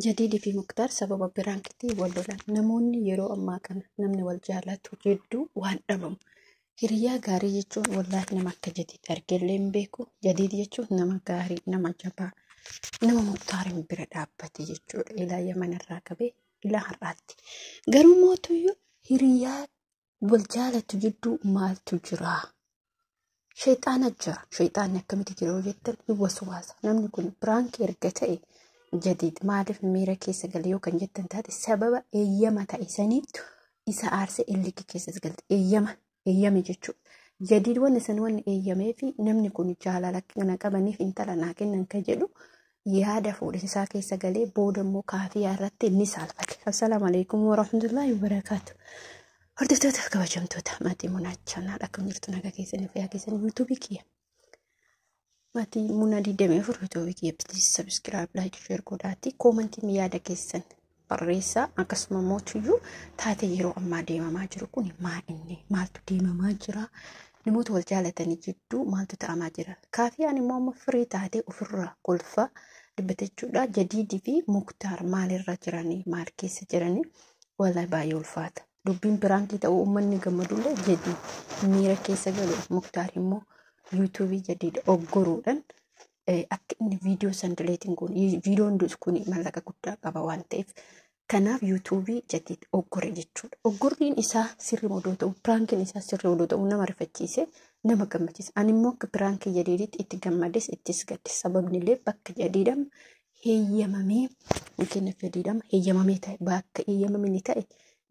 Jadiidii fi Muktaar sababa piraankitti wal lolan. Namoonni yeroo ammaa kana namni wal jaalatu jidduu waan dhabamu. Hiriyaa gaarii jechuun wallaahi nama akka Jadiid argellee hin beeku. Jadiid jechuun nama gaarii, nama jabaa, nama Muktaariin bira dhaabbate jechuudha. Ilaa Yaman irraa qabee ilaa har'aatti. Garuu mootuyyuu hiriyaa wal jaalatu jidduu maaltu jira? Shayxaana jira. Shayxaanni akkamitti jira yoo jettan hin waswaasa. Namni kun piraankii erga ta'e Jadiid maaliif miira keessa gale yoo kan jettan taate, sababa eeyyama ta'e saniitu isa aarse, illiki keessas galte. Eeyyama eeyyame jechuudha. Jadiid wanni san wanni eeyyamee fi namni kun jaalala kana qabaniif intala naa kennan kan jedhu yaada fuudhinsaa keessa galee booda immoo kaafiyaa irratti ni saalfate. Assalaamu alaikum warahmatullahi wabarakaatu. Hordoftoota fi kabajamtoota maatii Munaa Channel, akkam jirtu? Nagaa keessanii, fayyaa keessanii? Yuutuubii kiyya maatii Munaa 24, yuutuubii kiyya please subscribe, like, share godhaati, koomantiin yaada keessan barreessaa. Akkasuma mootuyyuu taatee yeroo ammaa deemamaa jiru kun maa inni maaltu deemamaa jira? Namoota wal jaalatanii jidduu maaltu ta'amaa jira? Kaafiyaan immoo amma firii taatee ofirraa kolfaa dubbatachuudha. Jadiidii fi Muktaar maalirra jiranii, maal keessa jiranii? Wallahi baay'ee ulfaata. Dubbiin piraankii ta'uu uummanni gammadullee, Jadiid miira keessa galu, Muktaar immoo yuutuubii Jadiid oggoruudhaan akka inni viidiyoo san dileetiin kun, viidiyoon kun mallaqa guddaa qaba waan ta'eef, kanaaf yuutuubii Jadiid oggore jechuudha. Oggorriin isaa sirrii odoo ta'u, piraankiin isaa sirrii odoo ta'u, nama rifachiise, nama gammachiisa. Ani immoo akka piraankii Jadiiditti itti gammades ittis gadde. Sababni illee bakka Jadiidama heeyyamamee fakkeenyaaf Jadiidama heeyyamamee ta'e, bakka heeyyamamee ta'e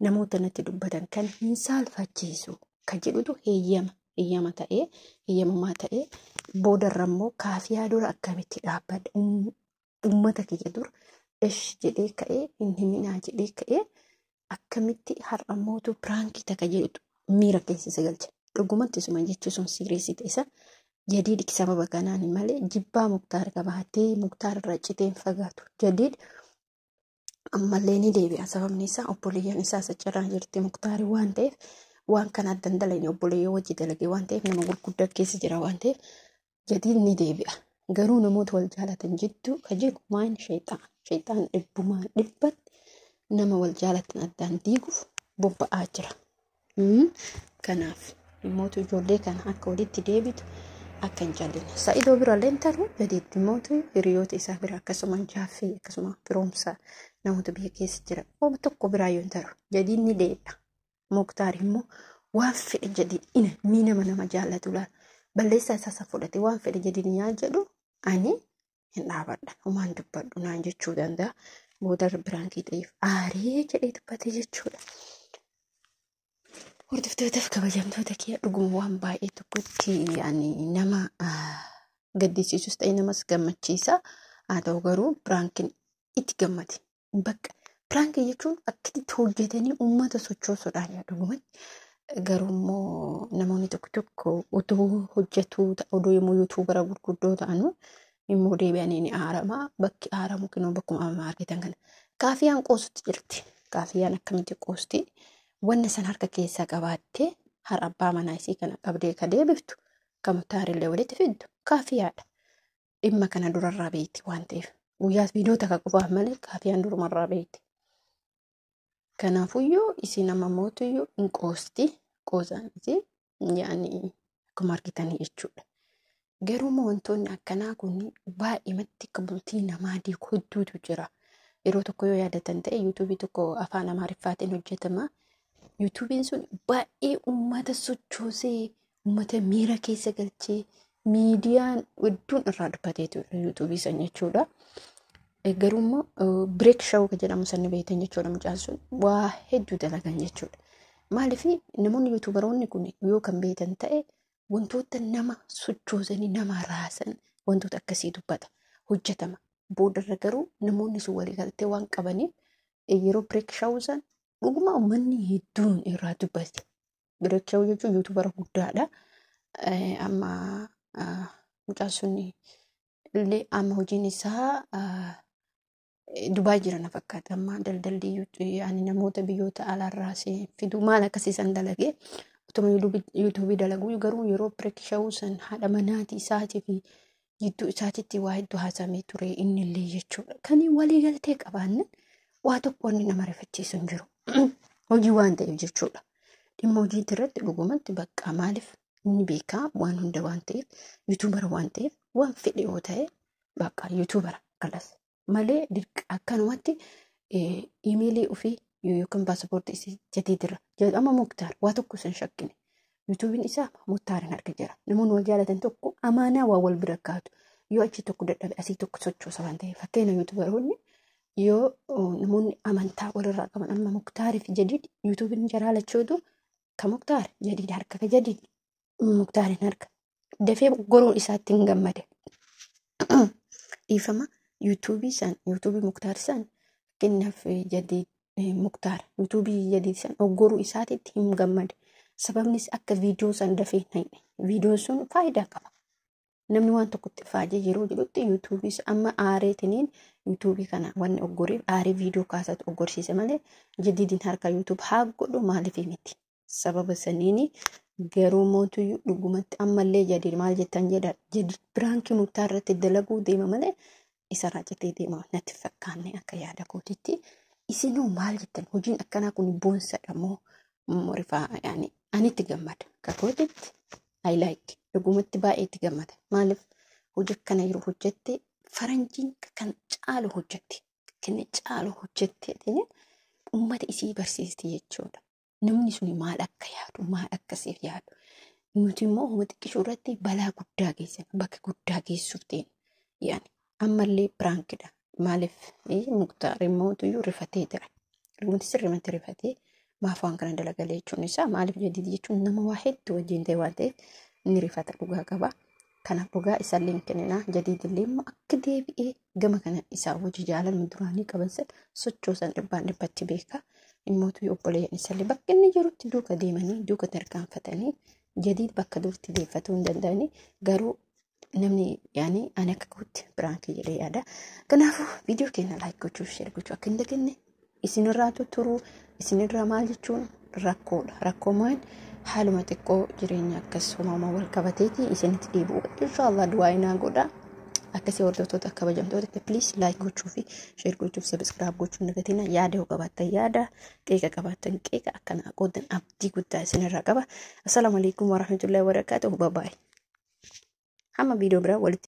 namoota natti dubbatan kan hin saalfachiisu kan jedhutu heeyyama heeyyama ta'ee heeyyamamaa ta'ee, boodarra immoo kaafiyaa dura akkamitti dhaabbadha, uummata kiyya dura ish jedhee ka'ee hin himinaa jedhee ka'ee, akkamitti har'a mootu piraankii takka jedhutu miira keessa isa galcha. Dhugumatti suma jechuu sun sireessite isa Jadiid sababa kanaan malee jibbaa Muktaar qabaatee Muktaar irraa citeen fagaatu. Jadiid ammallee ni deebi'a. Sababni isaa obboleeyyan isaa saccarraa jirti Muktaari waan ta'eef, waan kana addan dalagne obboleeyyan wajji dalagee waan ta'eef, nama gurguddaa keessa jira waan ta'eef, Jadiid ni deebi'a. Garuu namoota wal jaalatan jidduu ka jiru maan sheexaan. Sheexaan dhibbumaan dhibbatti nama wal jaalatan addaan diiguuf bobba'aa jira. Kanaaf dhimmoota ijoollee kana akka walitti deebitu akka hin jalline. Sa'idoo birallee hin taru, Jadiid dhimmoota hiriyoota isaa bira, akkasuma jaaffee, akkasuma firoomsaa namoota biyya keessa jira. Ooba tokko biraa yoo hin taru. Jadiid ni deebi'a. Muktaar immoo waan fedhe Jadiid ina mii nama nama jaallatu laala. Balleessaa isaa fudhate waan fedhe Jadiid yaa jedhu, ani hin dhaabadha. Homaan dubbadhu naan jechuu danda'a. Booda biraankii ta'eef aaree jedhee dubbate jechuudha. Hordoftootaaf kabajamtoota kiyya, dhuguma waan baay'ee tokkotti yani nama gaddisiisus ta'e namas gammachiisa. Haa ta'u garuu piraankiin itti gammade. Bakka piraankii jechuun akkatti hojjetanii uummata sochoosuudhaan yaa dhugumatti. Garuu immoo namoonni tokko tokko utuu hojjetu oduu yommuu yuutuubara gurguddoo ta'anu immoo deebi'anii ni aarama. Bakki aaramu kinoo bakkuma amma argitan kana. Kaafiyaan qoosutti jirti. Kaafiyaan akkamitti qoosti? Wanni san harka keessaa qabaattee har abbaa manaa isii kana qabdee ka deebiftu, kan Muktaarillee walitti fiddu kaafiyaadha. Dhimma kana durarraa beekti waan ta'eef. Guyyaa viidiyoo takka qofaaf malee kaafiyaan durumarraa beekti. Kanaafuyyuu isin amma mootuyyuu hin qoosti. Qoosaan isii yaani akkuma argitanii jechuudha. Garuu wantoonni akkanaa kun baay'eematti akka bultii namaa diigu hedduutu jira. Yeroo tokko yoo yaadatan ta'e, yuutuubii tokko afaan Amaariffaatiin hojjetama. Yuutuubiin sun baay'ee uummata sochoosee, uummata miira keessa galchee, miidiyaan hedduun irraa dubbateetu yuutuubii san jechuudha. Garuu immoo Break Show kan jedhamu san beektan jechuudha, mucaan sun waa hedduu dalagan jechuudha. Maaliif namoonni yuutuubaroonni kun yoo kan beektan ta'e, wantoota nama sochoosanii nama raasan wantoota akkasii dubbata hojjetama. Boodarra garuu namoonni sun waliigaltee waan qabaniif yeroo Break Show san dhuguma uummanni hedduun irraa dubbate. Break Show jechuun yuutuubara guddaadha. Amma mucaan sun illee amma hojiin isaa Dubaay jira na fakkaata. Amma daldalli yaani namoota biyyoota alaarraa fidu maal akkasiisan dalagee utuma yuutuubii dalaguu, garuu yeroo Break Show san haadha manaatii isaatii fi Jidduu isaatitti waa hedduu haasamee ture innillee jechuudha. Kan walii galtee qabaannan waa tokko wanni nama rifachiisu hin jiru. Hojii waan ta'eef jechuudha. Dhimma hojii irratti dhugumatti bakka maaliif inni beekaa waan hunda waan ta'eef yuutuubara waan ta'eef waan fedhe yoo ta'e bakka yuutuubara kalas malee akkanumatti iimeelii ofii yookaan paaspoortii isii jadiidirra jedhama Muktaar waa tokko san shakkine. Yuutuubiin isaa Muktaarin harka jira. Namoonni wal jaalatan tokko amaanaa waa wal bira kaatu. Yoo achi tokko dadhabe asii tokko sochoosa waan ta'eef fakkeenya yuutuubaroonni yoo namoonni amantaa walirraa qaban amma Muktaarii fi Jadiid yuutuubiin jaraa lachuutu ka Muktaar Jadiid harka ka Jadiid Muktaarin harka dafee goruun isaatti hin gammade. Dhiifama yuutuubii san yuutuubii Muktaar san fakkeenyaaf Jadiid Muktaar yuutuubii Jadiid san oggoruu isaatitti hin gammade. Sababnis akka viidiyoo san dafee hin haqne. Viidiyoon sun faayidaa qaba. Namni waan tokkotti faajee yeroo jedhutti yuutuubiis amma aareetiniin yuutuubii kana wanni oggoreef aaree viidiyoo kaasatu oggorsiise malee jadiidiin harka yuutuub haa godhu maaliif miti. Sababa saniini garuu mootuyyuu dhugumatti ammallee jadiid maal jettan jedha jadiid biraankii Muktaar irratti dalaguu deema malee isarraa citee deema natti fakkaanne akka yaada kootitti. Isinuu maal jettan hojiin akkanaa kun boonsadha moo rifaa yaani ani itti gammada akka kootitti I like dhugumatti baay'ee itti gammada maaliif hojii akkana yeroo hojjette faranjiin kan caalu hojjette kan caalu hojjette uummata isii barsiisti jechuudha. Namni suni maal akka yaadu maal akka siif yaadu nuti immoo homa xiqqishuu irratti balaa guddaa geessina bakka guddaa geessuuf deemna yaani ammallee piraankidha maaliif Muktaar immoo rifatee jira dhugumatti sirrimatti rifatee maaf waan kana dalagalee jechuun isaa maaliif jadiid jechuun nama waa hedduu wajjin ta'e waan ta'eef inni rifata dhugaa qaba. Kanaaf dhugaa isaallee hin kenninaa jadiidillee immoo akka deebi'ee gama kana isaa wajji jaalalma duraanii qaban san sochoosan dhibbaan dhibbatti beeka. Immootu obboleeyyan isaallee bakka inni jirutti duuka deemanii duuka tarkaanfatanii jadiid bakka durti deeffatuu hin danda'anii garuu namni yaani ani akka kootti biraankii jedhee yaada. Kanaafuu viidiyoo keenya laayik gochuuf sheer gochuu akka hin daganne isinirraa turuu isinirraa maal jechuun rakkoodha. Rakkoo maal haaluma xiqqoo jireenya akkas uumamaa wal qabateeti isinitti dhiibu. Inshaallah du'aa inaa godha. Akkasii hordoftoota kabajamtoota please like gochuu fi share gochuuf subscribe gochuu hin dagatina. Yaada yoo qabaattan yaada qeeqa qabaattan qeeqa akkanaa qoodan abdii guddaa isinirraa qaba. Assalaamu alaikum warahmatullahi wabarakatuh. Bye bye. Hamma viidiyoo biraa walitti.